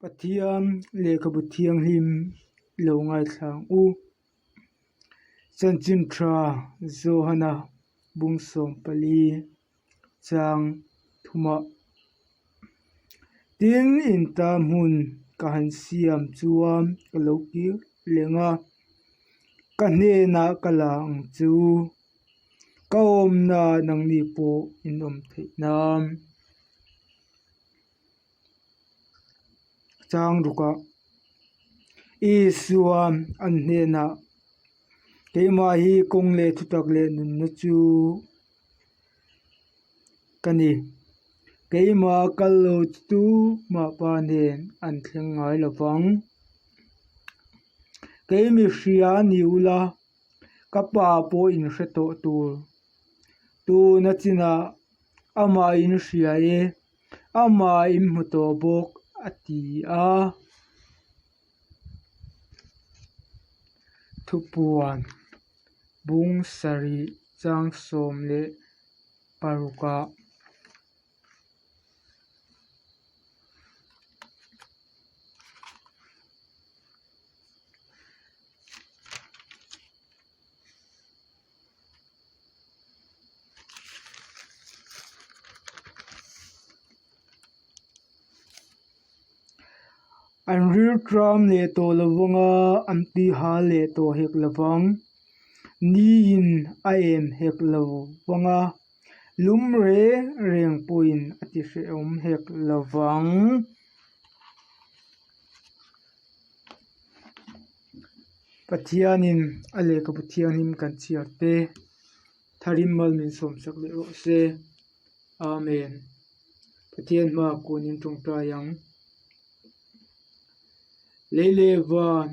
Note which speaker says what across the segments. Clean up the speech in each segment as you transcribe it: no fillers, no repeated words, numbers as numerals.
Speaker 1: Pathian lehkhabu thianghlim lo ngaithla ang u. Chanchin tha Johana bung 14 chang thumah tin in ta hmun ka han siam chuan ka lo kir leng a, ka hnenah ka la ang chu. Ka awmna nangni pawh in awm theih nan. Chang rukah Isua an hnenah keimah hi kawng leh thutak leh nunna chu ka ni. Keimah kal lo chu mah pa nen an thleng ngai lo vang. Kei mi hria ni ula ka pa pawh in hre tawh tur. Tuna chinah amah in hria e. Amah in hmu tawh bawk a ti a. Thupuan bung sarih chang 16 ah. An rilṭam leh tawh lo vang a, an tui hal leh tawh hek lo vang. Niin a em hek lo vang a, lum reng reng pawhin a ti hrehawm hek lo vang. Pathianin a lehkhabu thianghlim kan chhiar te tharim mal min sawmsak leh rawh se. Amen. Pathian hma kunin tawngtai ang. Lei leh van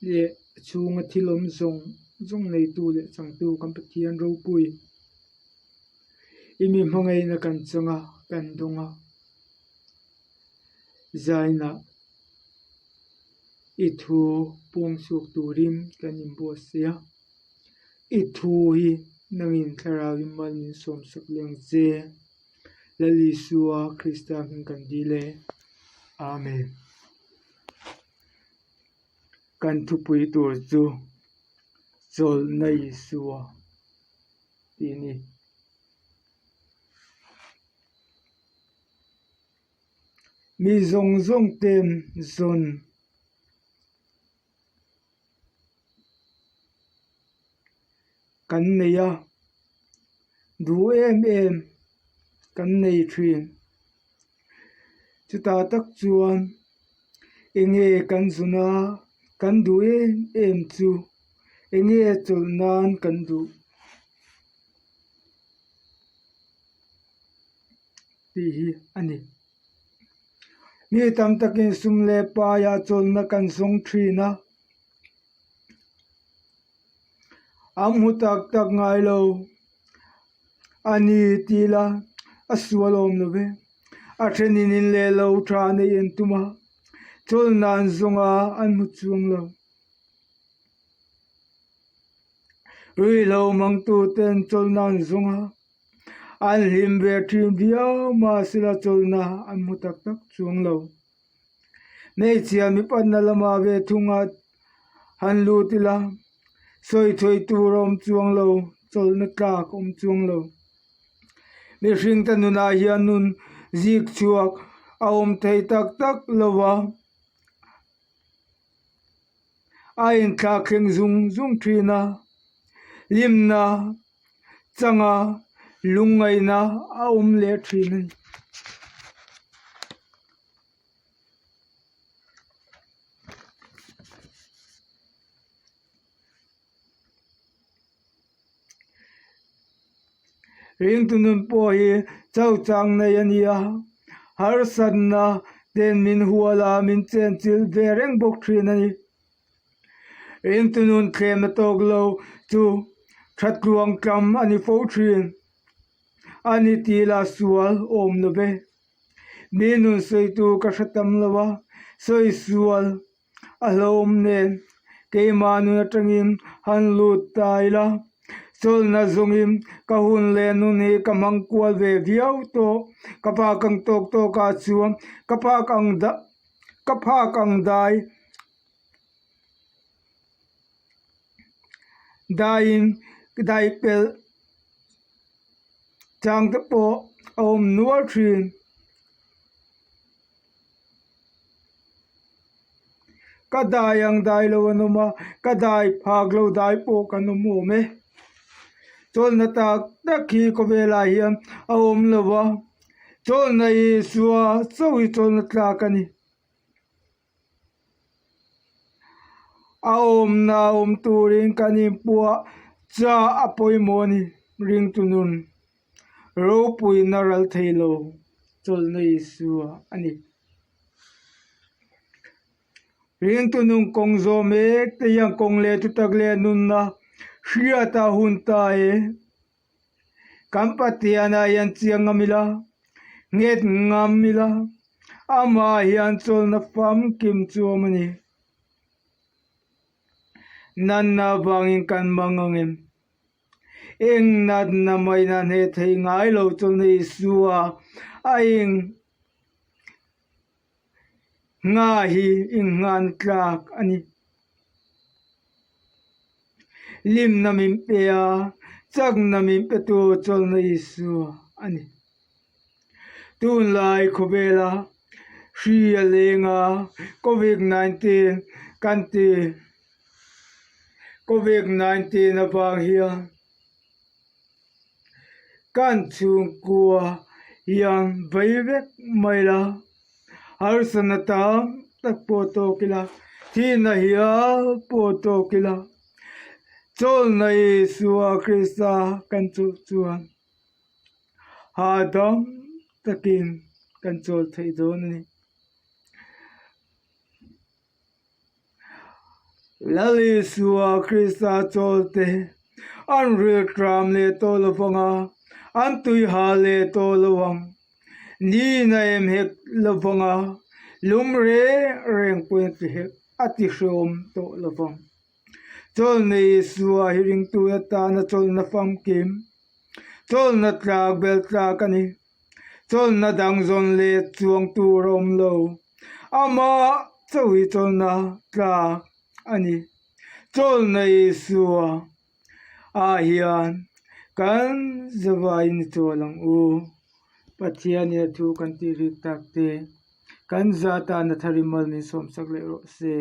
Speaker 1: leh a chhunga thil awm zawng zawng neitu leh changtu kan Pathian ropui. I mi hmangaihna kan chang a, kan dawng a. Zainah i thu pawng chhuak turin kan inbuatsaih a, i thu hi nangin thlarauin mal min sawmsak leh ang che. Lal Isua Krista hming kan dil e. Amen. Kan thupui tur chu Chawlhna Isua tih a ni. Mi zawng zawng ten zawn kan nei a, duh em em kan nei thin. Chutah tak chuan eng nge kan zawn a, kan duh em em chu eng nge chawlh nan kan duh. Tih hi a ni. Mi tam takin sum leh paiah chawlhna kan zawng thin a, an hmu tak tak ngai lo. A ni tih la a sual awm lo ve. A thenin in leh lo tha neih an tum a, chawlhna an zawng a, an hmu chuang lo. Ruihhlo mangtuten chawlhna an zawng a. An hlim ve thin viau mahsela chawlhna an hmu tak tak chuang lo. Hmeichhia mipatna lama ve thunga han lut ila sawi thawi tur a awm chuang lo, chawlhna tlak a awm chuang lo. Mihring te nunah hian nun zik chhuak a awm thei tak tak lo va. A inthlak thleng zung zung thin a, hlimna changa lungngaihna a awm leh thin a ni. Ringtu nun pawh hi chau chang nei a ni a, harsatna ten min hual a, min chenchilh ve reng bawk thin a ni. Ringtu nun thlemna tawk lo chu thatluang tlam a ni fo thin a ni tih lah sual awm lo ve. Mi nun sawitu ka hre tam lo a, sawi sual A hlauhawm nen keimah nun atangin han lut ta ila, chawlhna zawngin ka hun leh nun hi ka hmang kual ve viau tawh. Ka pa kang tawk tawk ah chuan ka pak ang dah. Ka phak ang dai daiin dai pelh chang te pawh a awm nual thin. Ka dai ang dai lo an awm a, ka dai phak lo dai pawh kan awm awm e. Chawlhna tak tak hi khawvelah hian a awm lo va, chawlhna Isua chauh hi chawlhna tlak a ni. A awmna awm turin kan inpuah chah a pawimawh a ni, ringtu nun ropuina ral thei lo chawlhna Isua a ni. Ringtu nun kawng zawh mek te hian kawng leh thutak leh nunna hriat a hun ta e. Kan Pathianah hian chiang ngam ila, nghet ngam ila, amah hian chawlhna famkim chu a awm a ni. Natna avangin kan mang ang em? Eng natna maina hneh thei ngai lo chawlhna Isua a ing Nga hi innghan tlak a ni. Limna min pe a, chakna min petu chawlhna Isua a ni. Tunlai khawvela hri a leng a, Covid 19 kan ti. Covid 19 avang hian Kan chhungkua hian vei vek mai la, harsatna tam tak pawh tawk ila, thihna hial pawh tawk ila, chawlhna Isua Krista kan chawlh chuan hahdam takin kan chawl theih dawn a ni. Lal Isua Krista chawlte an rilṭam leh tawh lo vang a, an tui ha leh tawh lo ang. Niin a em hek lo vang a, lum reng reng pawhin a ti hek a ti hreawm tawh lo vang. Chawlhna Isua hi ringtu atana chawlhna famkim, chawlhna tlak bel tlak a ni. Chawlhna dang zawn leh chuang tur a awm lo. Amah chauh hi chawlhna tlak a ni. Chawlhna Isua ah hian kan zavaiin i chawl ang u. Pathianin a thu kan tih rik tak te kan za tana thar i mal min sawmsak leh rawh se.